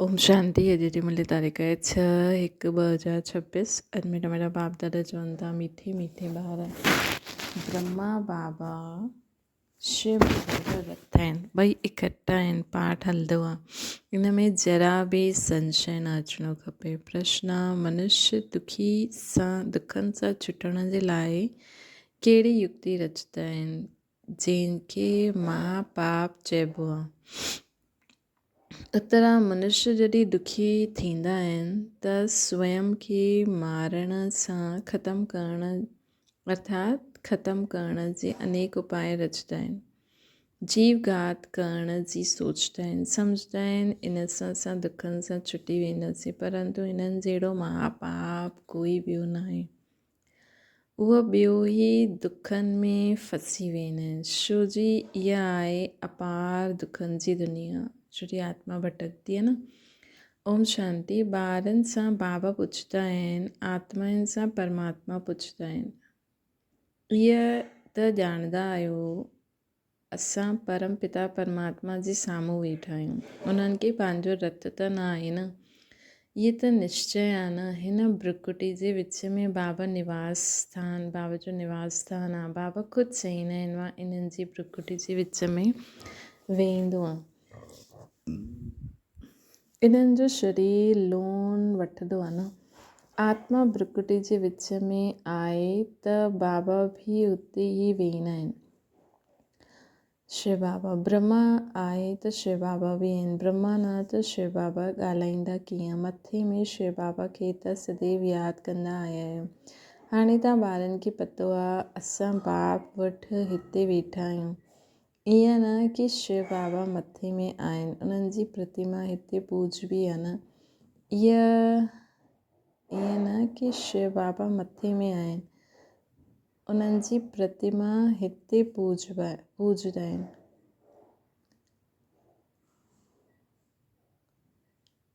اوم شانتي اڄ جي ملي تاريخ آهي 6/1/2026. اڄ ميٺا ميٺا باپ دادا چون ٿا ميٺي ميٺي ٻار برهما بابا شو بابا جا رٿ آهن، ٻئي اڪٺا آهن، پاٺ هلندو آهي، ان ۾ ذرا به سنشي نه اچڻو کپي. پرشن آ منشي دکي سان دکن سان ڇٽڻ جي لاء ڪهڙي يڪتي رچندا آهن جنهن کي مها پاپ چئبو آهي. اترا منشي جڏهن دکي ٿيندا آهن ته سويم کي مارڻ سان ختم ڪرڻ ارٿات ختم ڪرڻ جي انيڪ اپاء رچندا آهن. جيو گهات ڪرڻ جي سوچندا آهن، سمجهندا آهن ان سان اسان دکن سان ڇٽي وينداسين، پرنتو هنن جهڙو مها پاپ ڪوئي ٻيو ناهي. اهو ٻيو ئي دکن ۾ ڦسي ويندا آهن. شو جي اها آهي اپار دکن جي دنيا، ڇو جي آتما ڀٽڪندي آهي نه. اوم شانتي. ٻارن سان بابا پڇندا آهن، آتمائن سان پرماتما پڇندا آهن. اها ته ڄاڻندا آهيو اسان پرم پتا پرماتما جي سامهون ويٺا آهيون. انهن کي پنهنجو رت ته نه آهي نه. اهي ته نشچي آهي نه. هن برڪٽي جي وچ ۾ بابا نواس اسٿان، بابا جو نواس اسٿان آهي. بابا خود چئيندا آهن مان انهن جي برڪٽي جي وچ ۾ ويهندو آهيان. انهن جو شرير لون وٺندو آهي نه. آتما برڪٽي جي وچ ۾ آهي ته بابا به اتي ئي ويهندا آهن. شو بابا برهما آهي ته شو بابا به آهن، برهما نه ته شو بابا ڳالهائيندا ڪيئن؟ مٿي ۾ شو بابا کي ته سديو ياد ڪندا آيا آهيون. هاڻي توهان ٻارن کي پتو آ اسان باپ وٽ هتي ويٺا آهيون. ائين نه ڪي شو بابا مٿي ۾ آهن، انهن جي پرتيما هتي پوڄبي آ نه. ائين نه ڪي شو بابا مٿي ۾ آهن، انهن جي پرتما هتي پوڄندا آهن.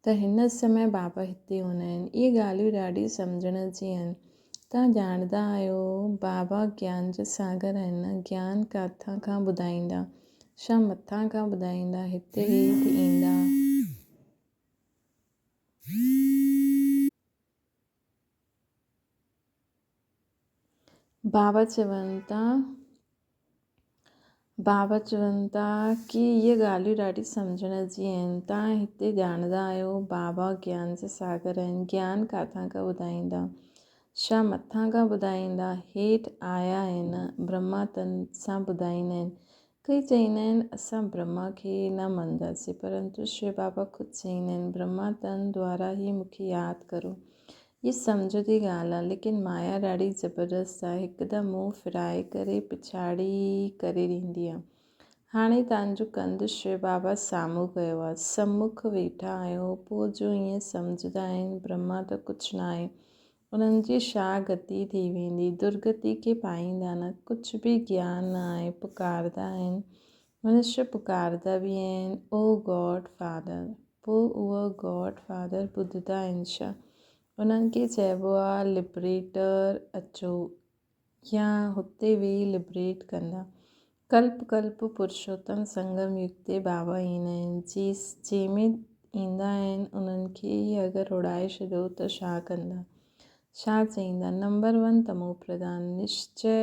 ته هن سمي بابا هتي هوندا آهن. اهي ڳالهيون ڏاڍي سمجهڻ جي آهن. توهان ڄاڻندا آهيو بابا گيان جا ساگر آهن نه، گيان ڪاٿان کان ٻڌائيندا؟ ڇا مٿان کان ٻڌائيندا؟ هتي هيٺ ايندا. بابا چون ٿا بابا چون ٿا ڪي اهي ڳالهيون ڏاڍي سمجهڻ جي آهن. توهان هتي ڄاڻندا آهيو بابا گيان جا ساگر آهن. گيان ڪاٿان کان ٻڌائيندا؟ ڇا مٿان کان ٻڌائيندا؟ هيٺ آيا آهن برهما تن سان ٻڌائيندا آهن. ڪي چئيندا آهن اسان برهما کي نه مڃنداسين پرنتو شو بابا خود چئيندا آهن برهما تن دوارا ئي مون کي ياد ڪرو. هي سمجهه جي ڳالهه آ، ليڪن مايا ڏاڍي زبردست آ، هڪدم منهن ڦرائي ڪري پڇاڙي ڪري ڏيندي آ. هاڻي توهان جو ڪنڌ شو بابا سامهون ڪيو آ، سمک ويٺا آهيو، پوء جو ائين سمجهندا آهن برهما ته ڪجهه ناهي، انهن جي ڇا گتي ٿي ويندي، درگتي کي پائيندا نه، ڪجهه به گيان نه آهي، پڪارندا آهن، منشي پڪارندا به آهن، او گاڊ فادر! پوء اهو گاڊ فادر ٻڌندا آهن ڇا؟ انهن کي چئبو آ لبريٽر اچو يا هتي ويهي لبريٽ ڪندا. ڪلپ ڪلپ پرشوتم سنگم يگ تي بابا ايندا آهن. جنهن ۾ ايندا آهن انهن کي ئي اگر اڙائي ڇڏيو ته ڇا ڪندا؟ ڇا چئيندا؟ نمبر ون تمو پرڌان نشچي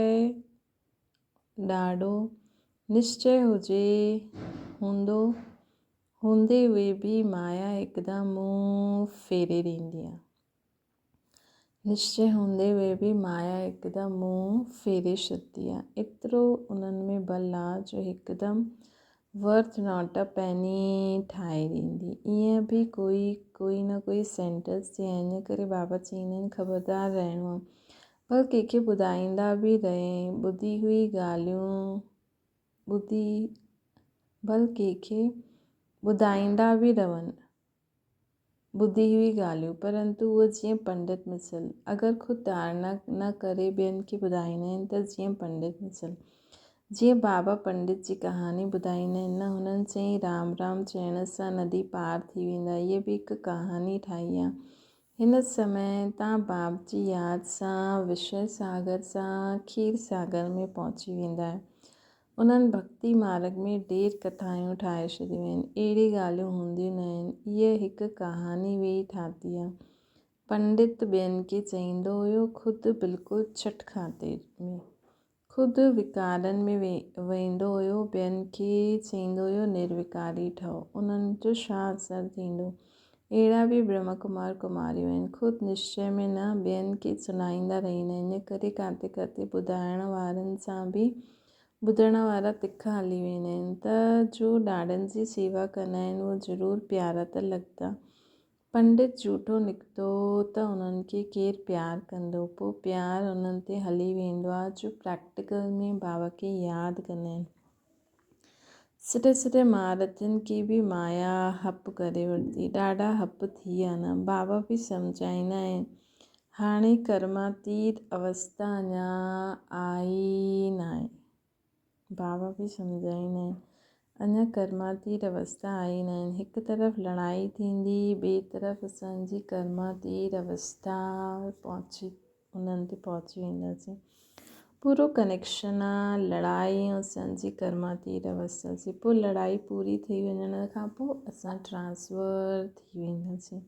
ڏاڍو نشچي هجي هوندو هوندي هئي به مايا هڪدم منهن ڦيري ڏيندي آ. نشچي هوندي هئي به مايا هڪدم منهن ڦيري ڇڏندي آ. ايترو انهن ۾ بل آ جو هڪدم ورٿ not a پيني ٺاهي ڏيندي. ائين به ڪوئي ڪوئي نه ڪوئي سينٽنس ٿئي ان ڪري بابا چئيندا آهن خبردار رهڻو آ. پر ڪنهن کي ٻڌائيندا به رهين، ٻڌي هئي ڳالهيون ٻڌي ڀل ڪنهن کي ٻڌائيندا به رهن، ٻڌي هئي ڳالهيون، پرنتو اهو جيئن پنڊت مثل، اگر خود ڌارڻا نه ڪري ٻين کي ٻڌائيندا آهن ته جيئن پنڊت مثل، جيئن بابا پنڊت جي ڪهاڻي ٻڌائيندا آهن نه، هنن چيائين رام رام چئڻ سان ندي پار ٿي ويندا، هيء به هڪ ڪهاڻي ٺاهي آهي. هن سمي تان باپ جي ياد سان وشيه ساگر سان کير ساگر ۾ پهچي ويندا آهيو. انهن ڀڳتي مارڳ ۾ ڊير ڪٿايون ٺاهي ڇڏيون آهن. اهڙي ڳالهيون هونديون نه آهن. هيء هڪ ڪهاڻي ويئي ٺاتي آ. پنڊت ٻين کي چئيندو هيو، خود بلڪل ڇٽ کاتي ۾. خود وڪارن ۾ ويندو هيو، ٻين کي چئيندو هيو نروڪاري ٺهو. انهن جو ڇا اثر ٿيندو؟ اهڙا به برهما ڪمار ڪماريون آهن. خود نشچي ۾ نه، ٻين کي سڻائيندا رهندا آهن. ان ڪري ڪاٿي ڪاٿي ٻڌائڻ وارن سان به ٻڌڻ وارا تکا هلي ويندا آهن ته جو ڏاڏن جي سيوا ڪندا آهن، اهي ضرور پيارا ته لڳندا. پنڊت جهوٺو نڪتو ته انهن کي ڪير پيار ڪندو؟ پوء پيار انهن تي هلي ويندو آ جو پريڪٽيڪل ۾ بابا کي ياد ڪندا آهن. سٺي سٺي مهارٿين کي به مايا هپ ڪري ورتي. ڏاڍا هپ ٿي ويا نه. بابا به سمجهائيندا آهن. هاڻي ڪرماتيت اوستا اڃا آئي ناهي. بابا به سمجهائيندا آهن، اڃا ڪرماتيت اوستا آئي ناهن. هڪ طرف لڙائي ٿيندي، ٻئي طرف اسان جي ڪرماتيت اوستا پهچي انهن تي پهچي وينداسين. پورو ڪنيڪشن آ لڙائي ۽ اسان جي ڪرماتيت اوستا جي. پوء لڙائي پوري ٿي وڃڻ کان پوء اسان ٽرانسفر ٿي وينداسين.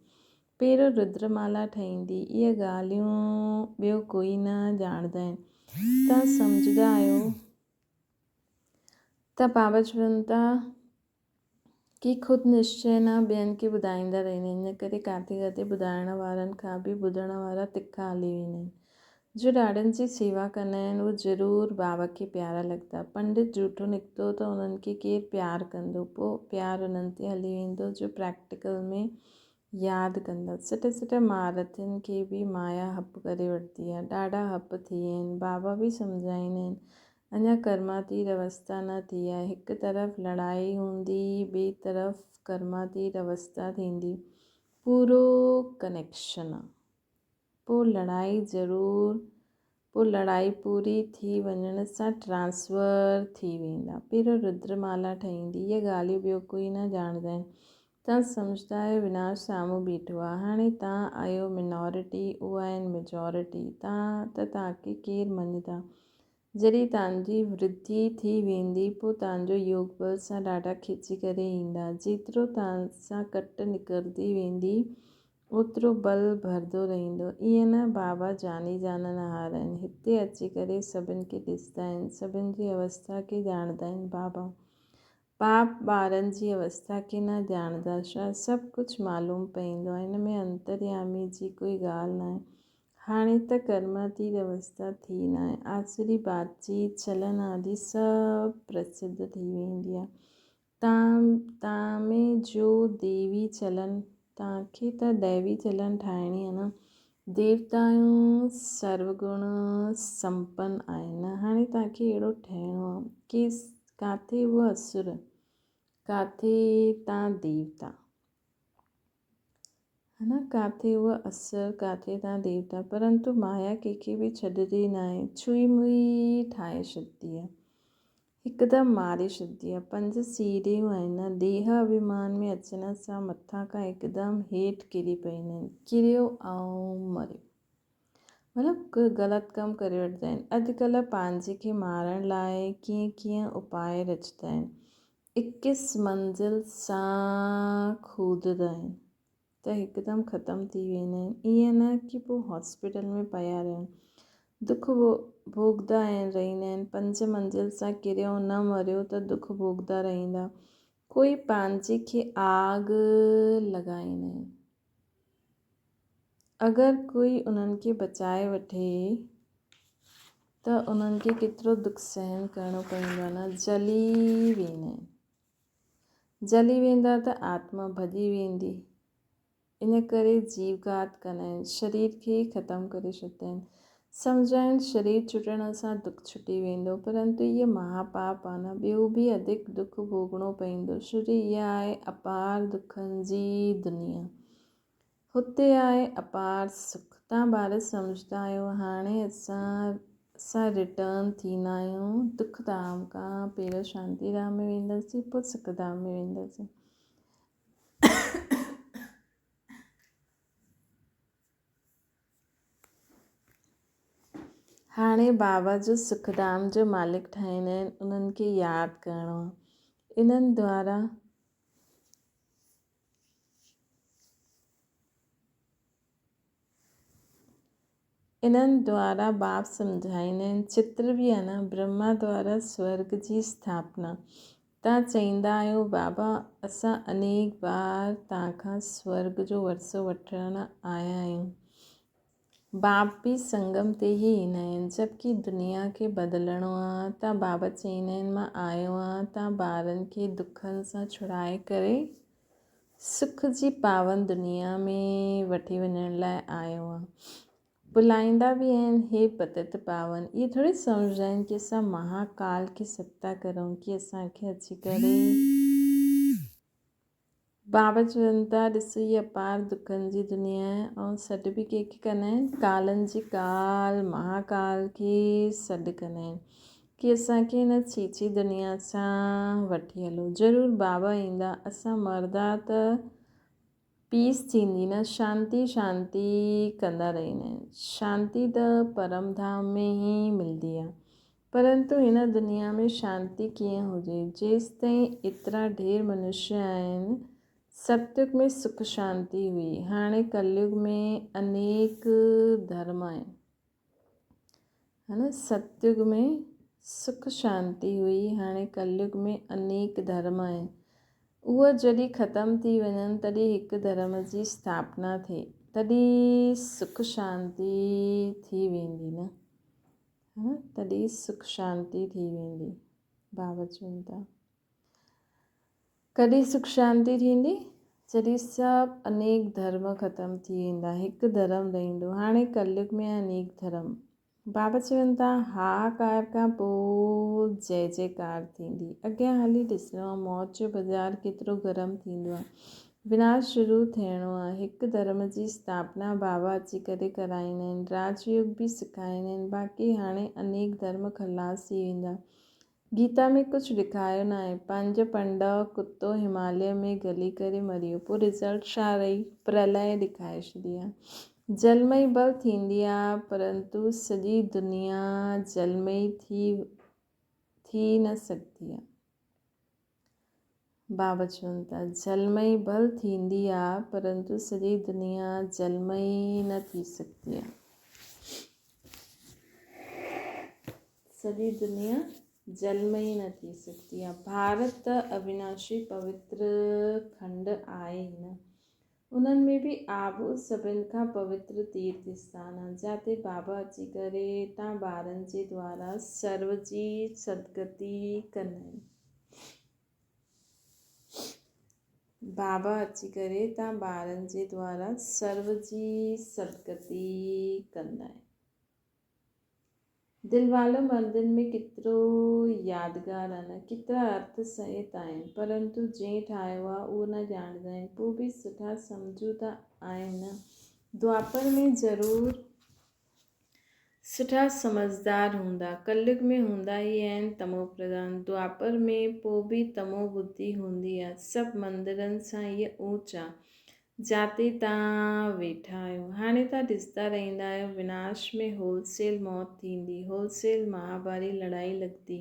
پهريون ردر مالا ٺهيندي. اهي ڳالهيون ٻيو ڪوئي نه ڄاڻندا آهن. توهان سمجهندا آهيو ته بابا چون ٿا ڪي خود نشچي نه ٻين کي ٻڌائيندا رهندا آهن، ان ڪري ڪاٿي ڪاٿي ٻڌائڻ وارن کان به ٻڌڻ وارا تکا هلي ويندا آهن. جو ڏاڏن جي سيوا ڪندا آهن اهي ضرور بابا کي پيارا لڳندا. پنڊت جهوٺو نڪتو ته انهن کي ڪير پيار ڪندو؟ پوء پيار انهن تي هلي ويندو جو پريڪٽيڪل ۾ ياد ڪندا. سٽ سٽ مهارٿين کي به مايا هپ ڪري ورتي آ. ڏاڍا هپ ٿي ويا آهن. بابا به سمجهائيندا آهن. اڃا ڪرماتيت اوستا نه ٿي آهي. هڪ طرف لڙائي هوندي، ٻئي طرف ڪرماتيت اوستا ٿيندي. پورو ڪنيڪشن آ. پوء لڙائي ضرور پوء لڙائي پوري ٿي وڃڻ سان ٽرانسفر ٿي ويندا. پهريون ردر مالا ٺهيندي. اهي ڳالهيون ٻيو ڪوئي نه ڄاڻندا آهن. توهان سمجهندا آهيو وناش سامهون بيٺو آهي. هاڻي توهان آهيو مينارٽي، اهي آهن ميجارٽي. توهان ته توهان کي ڪير مڃندا. جڏهن توهان جي ورڌي ٿي ويندي پوء توهان جو يوگ بل سان ڏاڍا کيچي ڪري ايندا. جيترو توهان سان ڪٽ نڪرندي ويندي اوترو بل ڀرندو رهندو. ائين نه بابا جاني جانڻهار آهن. هتي اچي ڪري سڀن کي ڏسندا آهن. سڀن جي اوسٿا کي ڄاڻندا آهن. بابا پاپ ٻارن جي اوسٿا کي نه ڄاڻندا ڇا؟ سڀ ڪجهه معلوم پئيندو آهي. ان ۾ انتريامي جي ڪوئي ڳالهه ناهي. هاڻي ته ڪرماتيت اوسٿا ٿي ناهي. آسري باتچيت، چلن آدي سڀ پرسڌ ٿي ويندي آهي. تان تان ۾ جو ديوي چلن، تان کي ته ديوي چلن ٺاهڻي آهي نه. ديوتائون سروگڻ سمپن آهن. هاڻي تان کي اهڙو ٺهڻو آهي. ڪي ڪاٿي هو اسر، ڪاٿي تان ديوتا. ها نه، ڪاٿي هو اسر، ڪاٿي تان ديوتا. پرنتو مايا ڪنهن کي به ڇڏندي ناهي. ڇهي مهي ٺاهي ڇڏندي آهي. هڪدم ماري ڇڏندي آهي. پنج سيڙهيون آهن نه، ديهه اڀيمان ۾ اچڻ سان مٿان کان هڪدم هيٺ ڪري پئيندا آهن. ڪريو ۽ مريو. مطلب ڪو غلط ڪم ڪري وٺندا آهن. اڄڪلهه پنهنجي کي مارڻ لاء ڪيئن ڪيئن اپاء رچندا آهن. اڪيس منزل سان کودندا آهن ته هڪدم ختم ٿي ويندا آهن. ائين نه ڪي پوء هاسپيٽل ۾ پيا رهن. دک ڀوڳندا رهندا آهن. پنج منزل سان ڪريو نه مريو ته دک ڀوڳندا رهندا. ڪوئي پنهنجي کي آگ لڳائيندا آهن. اگر ڪوئي انهن کي بچائي وٺي ته انهن کي ڪيترو دک سهن ڪرڻو پوندو آهي نه جلي ويندا آهن جلي ويندا ته آتما ڀڄي ويندي ان ڪري جيو گهات ڪندا آهن شرير کي ختم ڪري ڇڏيندا آهن سمجهائين شرير ڇٽڻ سان دک ڇٽي ويندو پرنتو اهي مها پاپ آهي نه ٻيو به اڌڪ دک ڀوڳڻو پوندو شرير اها آهي اپار دکن جي دنيا هتي آهي اپار سک. تان ٻار سمجهندا آهيو هاڻي اسان اسان ريٽرن ٿيندا آهيون دک ڌام کان پهريون شانتي ڌام ۾ وينداسين پوء سک ڌام ۾ وينداسين. هاڻي بابا جو سک ڌام جو مالڪ ٺاهيندا آهن انهن کي ياد ڪرڻو آهي انهن دوارا. انهن دوارا باپ سمجهائيندا آهن، چتر به آهي نه، برهما دوارا سورڳ جي اسٿاپنا. توهان چئيندا آهيو، بابا اسان انيڪ بار توهان کان سورڳ جو ورثو وٺڻ آيا آهيون. باپ به سنگم تي ئي ايندا آهن، جبڪه دنيا کي بدلڻو آهي ته بابا چئيندا آهن مان آيو آهيان توهان ٻارن کي دکن سان ڇڙائي ڪري سک جي پاون دنيا ۾ وٺي وڃڻ لاء آيو آهيان. بلائيندا به آهن، هي پتت پاون. اهي ٿوري سمجهندا آهن ڪي اسان مها ڪال کي سڏ ٿا ڪرون ڪي اسان کي اچي ڪري بابا چون ٿا ڏسو هي اپار دکن جي دنيا آهي ۽ سڏ به ڪنهن کي ڪندا آهن ڪالن جي ڪال مها ڪال کي سڏ ڪندا آهن. ڪي اسان کي هن ڇيڇي دنيا سان وٺي هلو. ضرور بابا ايندا. اسان مردا ته پيس ٿيندي نه. شانتي شانتي ڪندا رهندا آهن. شانتي ته پرم ڌام ۾ ئي ملدي آهي. پرنتو هن دنيا ۾ شانتي ڪيئن هجي؟ جيستائين ايترا ڍير منشيه آهن. ستيگ ۾ سک شانتي هئي. هاڻي ڪليگ ۾ انيڪ ڌرم آهن. هن ستيگ ۾ سک شانتي هئي، هاڻي ڪليگ ۾ انيڪ ڌرم آهن. اهي جڏهن ختم ٿي وڃن تڏهن هڪ ڌرم جي اسٿاپنا ٿئي، تڏهن سک شانتي ٿي ويندي نه؟ هن تڏهن سک شانتي ٿي ويندي. بابا چون ٿا. ڪڏهن سک شانتي ٿيندي؟ جڏهن سڀ انيڪ ڌرم ختم ٿي ويندا، هڪ ڌرم رهندو. هاڻي ڪليگ ۾ انيڪ ڌرم. بابا چون ٿا، هاهاڪار کان پوء جئه جئڪار ٿيندي. اڳيان هلي ڏسڻو آهي، موت جو بازار ڪيترو گرم ٿيندو آهي. وناش شروع ٿيڻو آهي. هڪ ڌرم جي اسٿاپنا بابا اچي ڪري ڪرائيندا آهن. راج يوگ به سکائيندا آهن. باقي هاڻي انيڪ ڌرم خلاص ٿي ويندا. گيتا ۾ ڪجهه ڏکايو ناهي. پنج پنڊو ڪتو هماليه ۾ گهلي ڪري مريو. پوء رزلٽ ڇا رهي؟ پرلئه ڏکائي ڇڏي آ. جلمئي ڀل ٿيندي آ پرنتو سڄي دنيا جلمئي ٿي ٿي نه سگهندي آ. بابا چون ٿا جلمئي ڀل ٿيندي آ پرنتو سڄي دنيا جلمئي نه ٿي سگهندي آ. سڄي دنيا جلمئي نه ٿي سگهندي آ. ڀارت ته اويناشي پوتر کنڊ آهي ئي نه. انهن ۾ به آبو سڀن کان پوتر تيرٿ اسٿان آ، جاتي بابا اچي ڪري تان ٻارن جي دوارا سرو جي سدگتي ڪندا آهن. بابا اچي ڪري تان ٻارن جي دوارا سرو جي سدگتي ڪندا آهن. دل والو مردن ۾ ڪيترو يادگار آهن، ڪيترا ارٿ سهت آهن، پرنتو جنهن ٺاهيو آهي اهو نه ڄاڻندا آهن، پوء به سٺا سمجهون ته آهن نه. دوآپر ۾ ضرور سٺا سمجهدار هوندا، ڪليگ ۾ هوندا ئي آهن تمو پرڌان، دوآپر ۾ پوء به تمو ٻڌي هوندي آهي، سڀ مندرن سان هيء اوچ آهي، جاتي تان ويٺا آهيو. هاڻي تان ڏسندا رهندا آهيو وناش ۾ هول سيل موت ٿيندي، هول سيل مهاڀاري لڙائي لڳندي،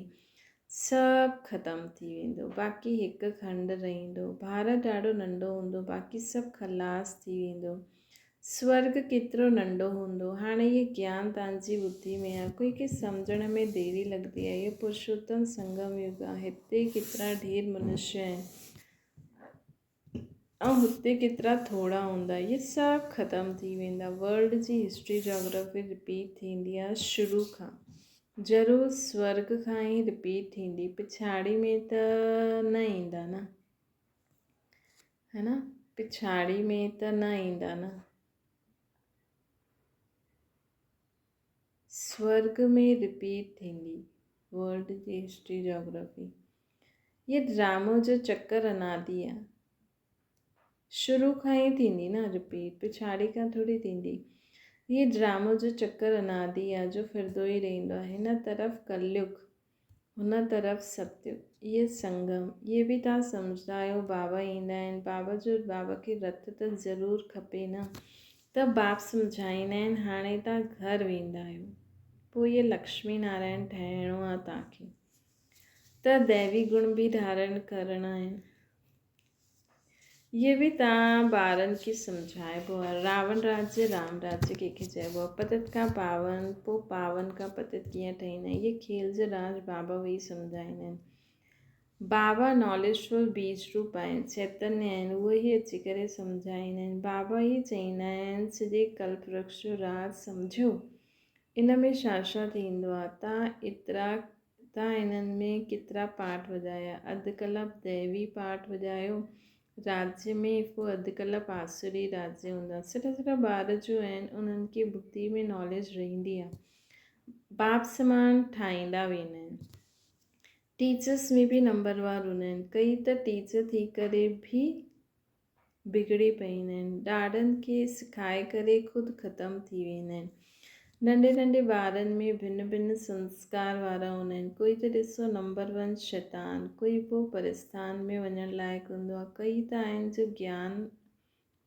سڀ ختم ٿي ويندو، باقي هڪ کنڊ رهندو. ڀارت ڏاڍو ننڍو هوندو، باقي سڀ خلاص ٿي ويندو. سورڳ ڪيترو ننڍو هوندو. هاڻي هي گيان تان جي ٻڌي ۾ آهي. ڪوئي کي سمجهڻ ۾ ديري لڳندي آهي. اهو پرشوتم سنگم يگ آهي. هتي ڪيترا ڍير منشيه آهن. ۽ هتي ڪيترا ٿورا هوندا اهي سڀ ختم ٿي ويندا ورلڊ جي هسٽري جاگرافي رپيٽ ٿيندي آهي شروع کان ضرور سورگ کان ئي رپيٽ ٿيندي پڇاڙي ۾ ته نه ايندا نه ہے نا پڇاڙي ۾ ته نه ايندا نه سورگ ۾ رپيٽ ٿيندي ورلڊ جي هسٽري جاگرافي هي ڊرامو جو چڪر انادي آ شروع کان ئي ٿيندي نه رپيٽ پڇاڙي کان ٿوري ٿيندي هي ڊرامو جو چڪر انادي آ جو ڦردو ئي رهندو آ هن طرف ڪليگ هن طرف ستيگ اهي سنگم اهي به تان سمجهندا آهيو بابا ايندا آهن بابا جو بابا کي رٿ ته ضرور کپي نه ته باپ سمجهائيندا آهن هاڻي تان گهر ويندا آهيو پوء اهي لڪشمي نارائڻ ٺهڻو آهي تان کي ته ديوي گڻ به ڌارڻ ڪرڻا آهن. اهي به توهان ٻارن کي سمجهائبو آهي. راوڻ راجيه، رام راجيه ڪنهن کي چئبو آهي؟ پتت کان پاون، پوء پاون کان پتت ڪيئن ٺهيندا آهن؟ اهي کيل جو راز بابا ويهي سمجهائيندا آهن. بابا ناليج فل بيج روپ آهن، چيتنيه آهن، اهي ئي اچي ڪري سمجهائيندا آهن. بابا ئي چئيندا آهن، سڄي ڪلپ ورڪش جو راز سمجهيو. ان ۾ ڇا ڇا ٿيندو آهي؟ تان ايترا تان انهن ۾ ڪيترا پاٺ وڄايا؟ اڌ ڪلپ ديوي پاٺ وڄايو راجيه ۾ پوء اڌ ڪلپ آسوري راجيه هوندا. سٺا سٺا ٻار جو آهن انهن کي ٻڌي ۾ ناليج رهندي آهي. باپ سمان ٺاهيندا ويندا آهن. ٽيچرس ۾ به نمبر وار هوندا آهن. ڪئي ته ٽيچر ٿي ڪري به بگڙي پئيندا آهن. ڏاڏن کي سکائي ڪري خود ختم ٿي ويندا آهن. ننڍي ننڍي ٻارن ۾ ڀن ڀن سنسڪار وارا هوندا آهن. ڪوئي ته ڏسو نمبر ون شيطان، ڪوئي پوء پرستان ۾ وڃڻ لائق هوندو آهي. ڪئي ته آهن جو گيان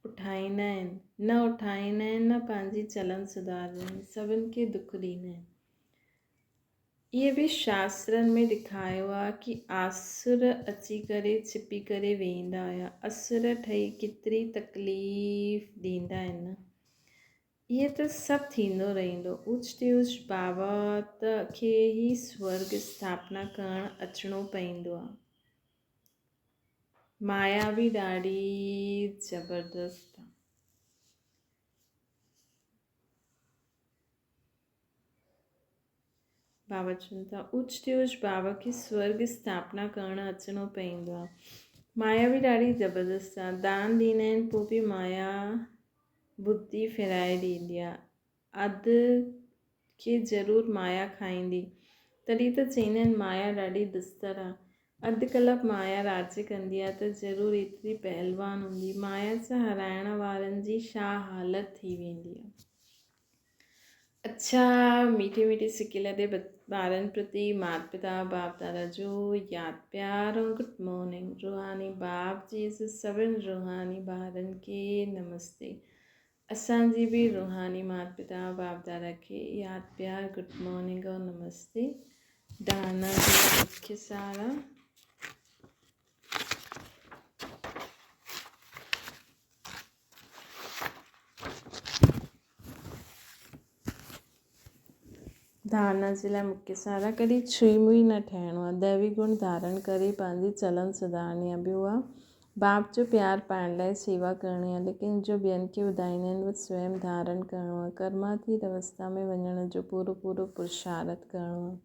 اٺائيندا آهن، نه اٺائيندا آهن نه پنهنجي چلن سڌاريندا آهن. سڀن کي دک ڏيندا آهن. اهي به شاسترن ۾ ڏيکايو آ ڪي آسر اچي ڪري ڇپي ڪري ويهندا هيا. اسر ٺهي ڪيتري تڪليف ڏيندا آهن نه. اهي ته سڀ ٿيندو رهندو. اوچ تي اوچ بابا ته کي ئي سورڳ اسٿاپنا ڪرڻ اچڻو پئيندو آ. مايا به ڏاڍي زبردست آ. بابا چون ٿا، اوچ تي اوچ بابا کي سورڳ اسٿاپنا ڪرڻ اچڻو پئيندو آهي. مايا به ڏاڍي زبردست آهي. دان ڏيندا آهن پوء به مايا ٻڌي ڦيرائي ڏيندي آهي. اڌ کي ضرور مايا کائيندي. تڏهن ته چئيندا آهن مايا ڏاڍي دستر آهي. اڌ ڪلپ مايا راڄ ڪندي آهي ته ضرور ايتري پهلوان هوندي. مايا سان هارائڻ وارن جي ڇا حالت ٿي ويندي آهي. اڇا ميٺي ميٺي سڪي لڏي ٻارن پرتي مات پتا باپ دادا جو ياد پيار ۽ گڊ مارننگ روحاني باپ جي سڀن روحاني ٻارن کي نمستي اسان جي به روحاني مات پتا باپ دادا کي ياد پيار گڊ مارننگ ۽ نمستي دانا جي مکي سارا ڌارڻا جي لاء مکيه سهارا ڪڏهن ڇوهي موهي نه ٺهڻو آهي. دئوي گڻ ڌارڻ ڪري پنهنجي چلن سڌارڻي آهي. ٻيو آهي باپ جو پيار پائڻ لاء سيوا ڪرڻي آهي. ليڪن جو ٻين کي ٻڌائيندا آهن اهو سويم ڌارڻ ڪرڻو آهي. ڪرماتيت اوستا ۾ وڃڻ جو پورو پورو پرشارٿ ڪرڻو آهي.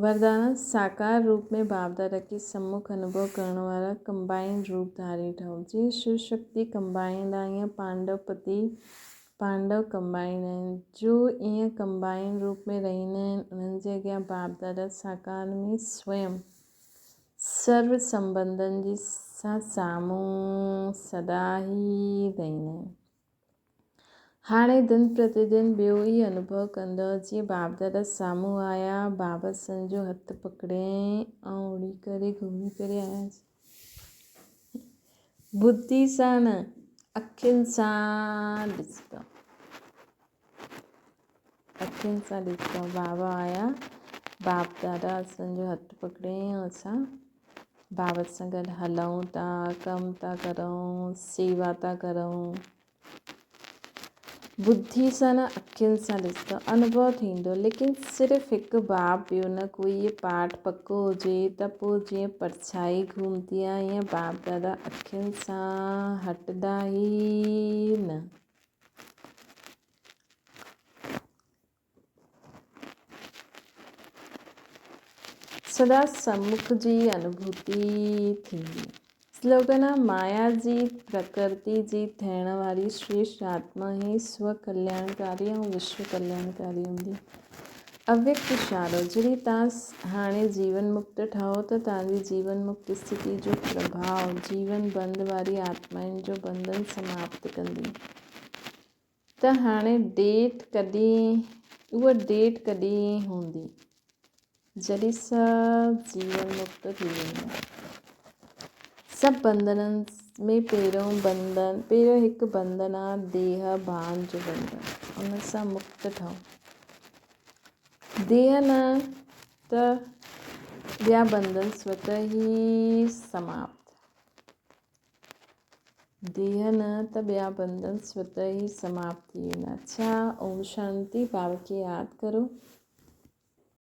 وردان، ساڪار روپ ۾ بابدار کي سمک انوڀو ڪرڻ وارا ڪمبائينڊ روپ ڌاري ٺهو. جيئن شو شڪتي ڪمبائينڊ آهي ائين پانڊو پتي پانڊو ڪمبائينڊ آهن. جو ائين ڪمبائينڊ روپ ۾ رهندا آهن انهن جي اڳيان بابدار ساڪار ۾ سويم سرو سنبنڌن جي سان سامهون سدا ئي رهندا آهن. هاڻي دن پرتي دن ٻيو ئي انوڀو ڪندؤ، جيئن باب دادا سامهون آيا، بابا سن جو هٿ پڪڙيائين ۽ اڙي ڪري گهمي ڦري آياسين. ٻڌي سان نه، اکين سان ڏسندؤ. اکين سان ڏسندؤ. بابا آيا، باب دادا اسان جو هٿ پڪڙيائين ۽ اسان بابا سان گڏ هلون ٿا، ڪم ٿا ڪرون، سيوا ٿا ڪرون. ٻڌي سان نه اکين سان ڏسندو انوڀو ٿيندو ليڪن صرف هڪ باب ٻيو نه ڪوئي اهي پاٺ پڪو هجي ته پوء جيئن پرڇائي گهمندي آهي ائين باپ دادا اکين سان هٽدا ئي نه. سدا سمک جي انوڀوتي ٿيندي. سلوگن آ مايا جي پرڪرتي جي ٿيڻ واري شريشٽ آتما ئي سو ڪلياڻڪاري ۽ وشو ڪلياڻڪاري هوندي. اويڪت اشارو، جڏهن تان هاڻي جيون مڪت ٺهو ته تان جي جيون مڪت اسٿتي جو پرڀاء جيون بند واري آتمائن جو بنڌن سماپت ڪندي. ته هاڻي ڊيٽ ڪڏهن، اها ڊيٽ ڪڏهن هوندي، جڏهن سڀ جيون مڪت ٿي ويندا. سڀ بنڌنن ۾ پهريون بنڌن، پهريون هڪ بنڌن آ ديهه ڀان جو بنڌن، ان سان مڪت ٺهو. ديهه نه ته ٻيا بنڌن سوته ئي سماپت. ديهه نه ته ٻيا بنڌن سوته ئي سماپت ٿي ويندا. اڇا اوم شانتي بابا کي ياد ڪرو.